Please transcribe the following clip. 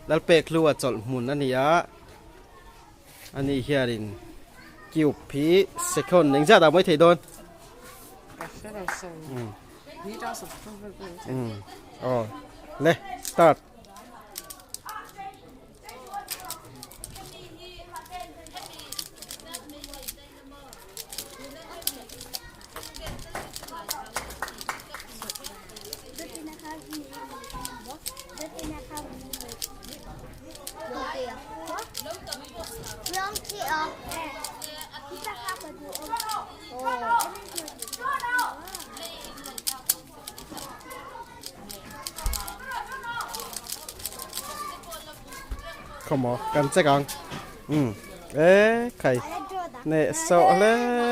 Lalpek hlua chawlh hmun a ni a, ani hianin cube hi second engzat ah mai thei dawn? Aw le start. Khawmaw kan check ang. Umm e khai neh sawh hle.